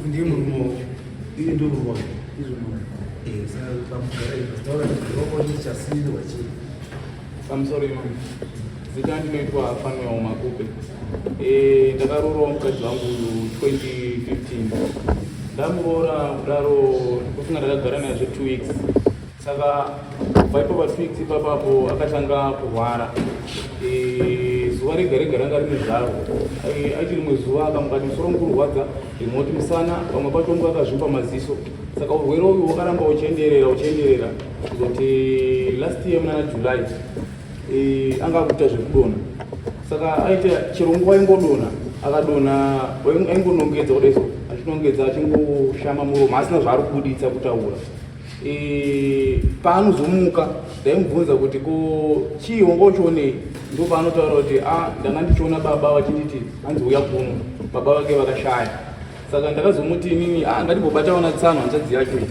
Ndiye murume wako. Iye ndiye murume wako. Izvo mama. Eh, saka pamugara ino taura kuti roko chasirwa chii. Pamusoro imami. Zita ndinoitwa Fanuel Makupe. Eh, ndakaroorwa mukadzi wangu 2015. Ndamuroora kudaro ndofunga ndakagara naye zve 2 weeks. Saka kubva ipapo 2 weeks ipapapo akatanga kurwara. Eh, zuva rega rega ranga rine zvaro. Eh, aiti rimwe zuva akamuka ati musoro wangu kurwadza, rimwe oti musana, pamwe pacho wangu akazvimba maziso. Saka urwere uyu wakaramba uchienderera uchienderera kuzoti last year munana July eh, anga akuita zvekudonha. Saka aita chero nguva aingodonha, akadonha aingonongedza kudai so, achinongedza achingoshama muromo asina zvaari kubuditsa kutaura. E, paanozomuka ndaimubvunza kuti ko chii wanga uchionei ndo paanotaura kuti a ah, ndanga ndichiona baba vachinditi hanzi uya kuno baba vake vakashaya saka ndakazomuti inini a ah, ngatimbobatawo natsano hanzvadzi yacho iyi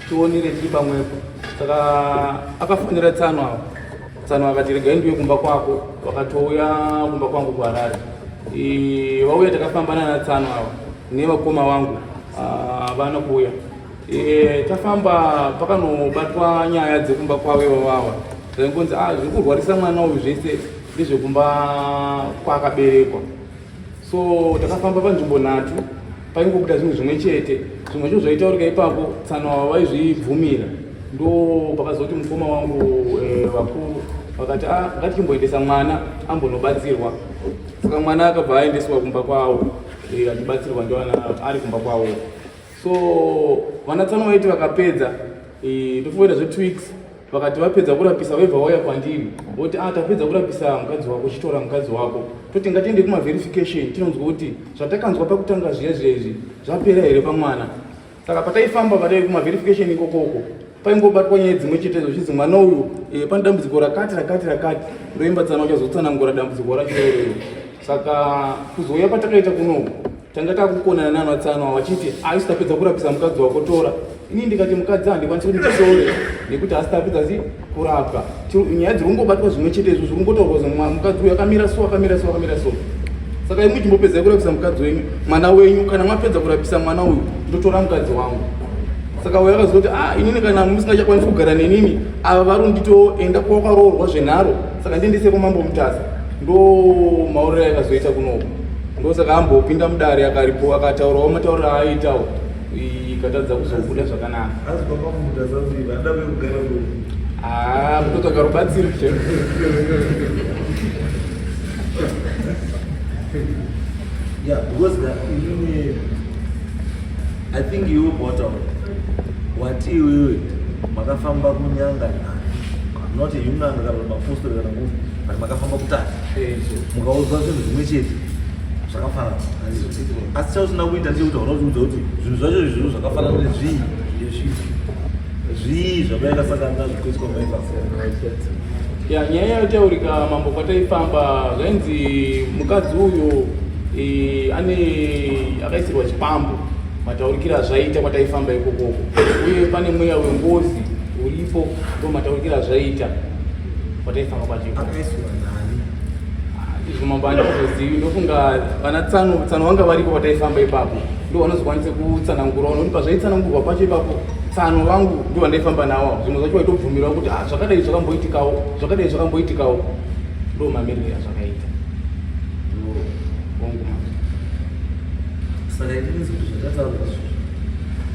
tionere tiri pamwepo saka akafonera tsano ava tsano akati regai ndiuye kumba kwako vakatouya kumba kwangu kuharare e, vauya takafamba nana tsano ava nevakoma vangu ah, vana kuuya E, tafamba pakanobatwa nyaya dzekumba kwavo ivavava zvaingonzi ah, zviri kurwarisa mwana uyu zvese ndezvekumba kwaakaberekwa so takafamba panzvimbo nhatu paingobuda zvinhu zvimwe chete zvimwe zvo zvaitaurika ipapo tsano ava vaizvibvumira ndo pakazoti mukoma wangu eh, vakuru vakati ah, ngatichimboendesa mwana ambonobatsirwa saka mwana akabva aendeswa kumba kwavo eh, achibatsirwa ndiwana ari kumba kwavo so vana tsano vaiti vakapedza eh, ndofunga zve two weeks vakati vapedza kurapisa vaibva vauya kwandiri voti ah tapedza kurapisa mukadzi wako chitora mukadzi wako toti ngatiende kumaverification tinonzwa kuti zvatakanzwa pakutanga zviya zviya izvi zvapera here pamwana saka pataifamba patai kumaverification ikokoko paingobatwa nyaya dzimwe chete zvochizi mwana uyu eh, pane dambudziko rakati rakati rakati ndoimba tsana uchazotsanangura dambudziko racho iroro saka kuzouya patakaita kunoku tanga takukonana nana tsano vachiti aisi tapedza kurapisa mukadzi wako tora ini ndikati mukadzi handikwanisi kuti nditore nekuti asi tapedza zi kurapwa nyaya dziri kungobatwa zvimwe chete izvo zviri kungotaurwa zvo mukadzi uyu akamira so akamira so akamira so saka imwi chimbopedzai kurapisa mukadzi wenyu mwana wenyu kana mapedza kurapisa mwana uyu ndotora mukadzi wangu saka uyo akazoti ah inini kana musingachakwanisi kugara nenini ava vari kunditoenda kwakaroorwa zvenharo saka ndiendese kwamambo mutasa ndo mauriro ayakazoita kunoku ndosaka ambopinda mudare akaripo akataurawo matauriro aaitawo ikatadza kuzobuda zvakanaka ah, kutotsvaga rubatsiro Yeah, because that inini I think you bought out wati iwewe makafamba kunyanga not yunanga kana mapostori kana kupi but makafamba kutatu mukaudzwa zvinhu zvimwe chete zvakafanana asi chausina kuita ndechekuti hauna kutiudza kuti zvinhu zvacho izvozvo zvakafanana nezvii zvii zvamaikasangana nazvo kuiswa maifasa ya nyaya yaitaurika mambo kwataifamba zvainzi mukadzi uyu e, ane akaisirwa chikwambo mataurikiro azvaita kwataifamba ikokoko uye pane mweya wengozi uripo ndo mataurikiro azvaita kwataifamba kwacho akaiswa nani izvo mambo andikuzozivi ndofunga vana tsano tsano vanga varipo pataifamba ipapo ndo vanozokwanisa kutsanangura nokuti pazvaitsanangurwa pacho ipapo tsano vangu ndo vandaifamba nawo zvimwe zvacho vaitobvumirawo kuti ah, zvakadai zvakamboitikawo zvakadai zvakamboitikawo ndo mamiriro azvakaita wangu mambo saka itinisi kuti zvatataura izvozvo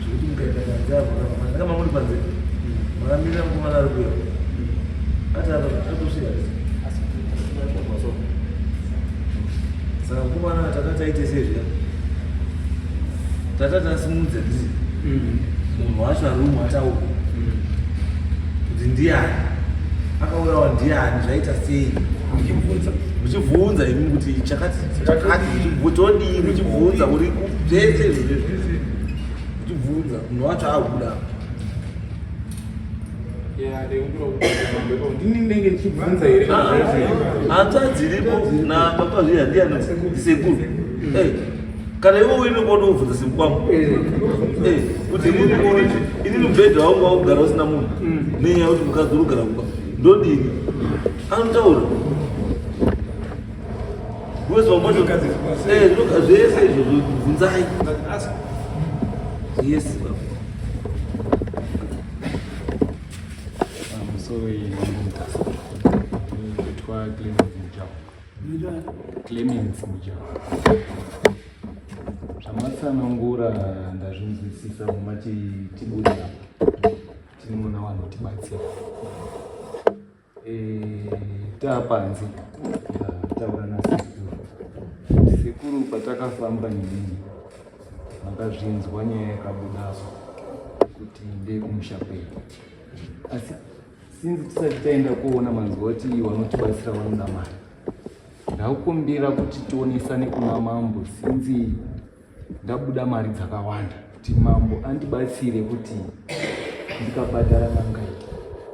zvekuti mukaenda panze apo kana mamuri panze makamirira mukomana ari kuya ati atosvika saka mukomana tata taite sei zviya tata tasimudza ndii mm. munhu wacho ari umwe ataura mm. kuti ndiani akaurawa ndiani zvaita sei muchibvunza imi kuti chakati chakati todii muchibvunza uri zvese izvozvo muchibvunza munhu wacho ahuda Hanzvadzi iripo nababa zviya ndiyani sekuru eh, kana iwe uine kwaunobvunza sekuru kwangu eh, kuti inini mubhedha wangu wakugara usina munhu mm. nenyaya yekuti mukadzi uri kugara kumba ndodini anotaura. Because vamwe zvese izvozvo bvunzai. Yes. Pamusoro mambo Mutasa. Kuitwa Clemens Mujaho. Clemens Mujaho. Zvamatsanangura ndazvinzwisisa mumati tibude apa. Tinoona vanhu tibatsira. Eh, taapanze taura nasekuru. Sekuru patakafamba nemimi makazvinzwa nyaya yakabudapo kuti ndeyekumusha kwedu. Asi since tisati taenda kuona manzwa kuti vanotibatsira vanoda mari, ndakukumbira kuti tionesane kuna mambo since ndabuda mari dzakawanda kuti mambo andibatsire kuti ndikabhadhara n'anga iyi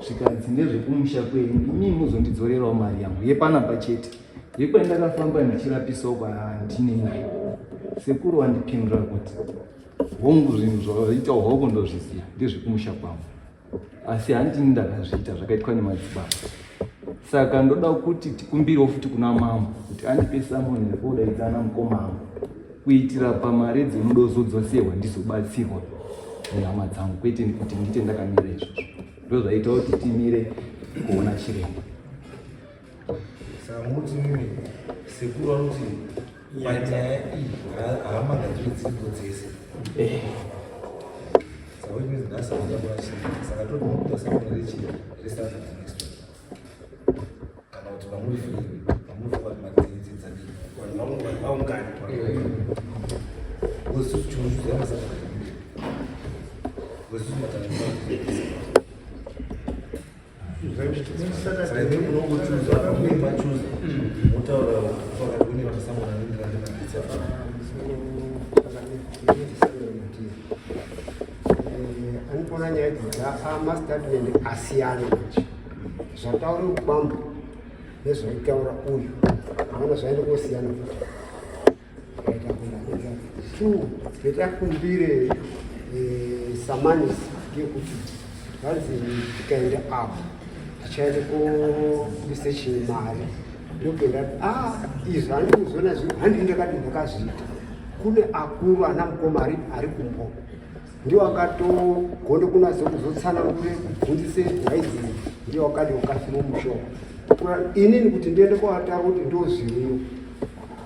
zvikanzi ndezvekumusha kwenyu imi muzondidzorerawo mari yangu yepanapa chete yekwandakafamba ndichirapisawo kwandine nayo. Sekuru wandipindura kuti hongu zvinhu zvaita hoko ndozviziva ndezvekumusha kwangu asi handini ndakazviita zvakaitwa nemadzibaba saka ndoda kuti tikumbirewo futi kuna mambo kuti andipe samoni rekudaidza ana mukoma angu kuitira pamari dzinodozodzosehwa ndizobatsirwa nehama dzangu kwete kuti ndiite ndakamira izvozvo ndozvaita kuti timire kuona chiremba. Saka muti mimi sekuru vanoti panyaya iyi hama ngadziri dziripo dzese. Saka which means nhasi hamuda kuona chiremba. Saka toti mukuita samoni rechi reSaturday next week. Kana kuti pamuri free pamunofunga kuti mari dzenyu dzadii. Vanhu vaungane. Because isusu tinochuza maSaturday. Because isusu matanga saka imi munongochuza pamunenge machuza motaura pakati kune masamoni anoenderana nemagitsi afa. Anikuona nyaya idzi dzamastatement asiyana manje zvataura mukwambo nezvaitaura uyu aona zvaenda kosiyana futi aita kundaedza two yetakumbire samanis ngekuti vanzi tikaenda apo tichaenda kobvise chimari ndopenda a izvi handikuzona zvi handii ndakati ndakazviita kune akuru ana mukoma ari kumbo ndiwo akatogona kunatso kuzotsanangure kubvunzise hwaidzi ndiwo akadi wakafira mushoko inini kuti ndiende kwatara kuti ndozviriyo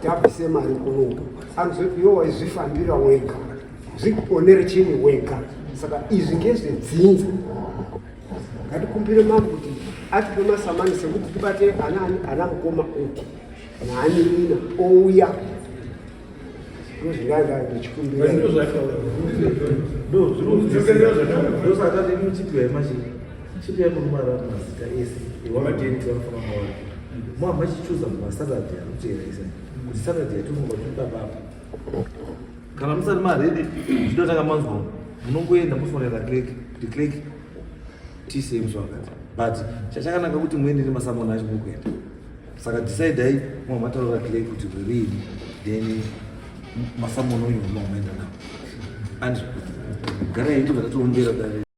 tabvise mari kuno anozoti iwe waizvifambira wega zvionere chini wega saka izvi ngezvedzinza ngatikumbire mambo kuti atipe masamani sekuti tibate ana ana mukoma uti naanina ouya ndozvinganga ndichikumbira. Ndosaka tati muchipiwa machii chipiwa murume ari mazita ese ewamadate vanofanira maona muhamba chichuza mumasaturday anoteera isa kuti Saturday yatofunga kuti baba apa kana musati maready zvinotanga manzwa munongoenda mofonera clerk kuti clerk tisei musi wakati but chachakanaka kuti muende nemasamoni acho mukuenda saka decidai muhamataurira clerk kuti ririni then masamoni oyo muhamaenda nawo and garai ndibva tatoombera dare.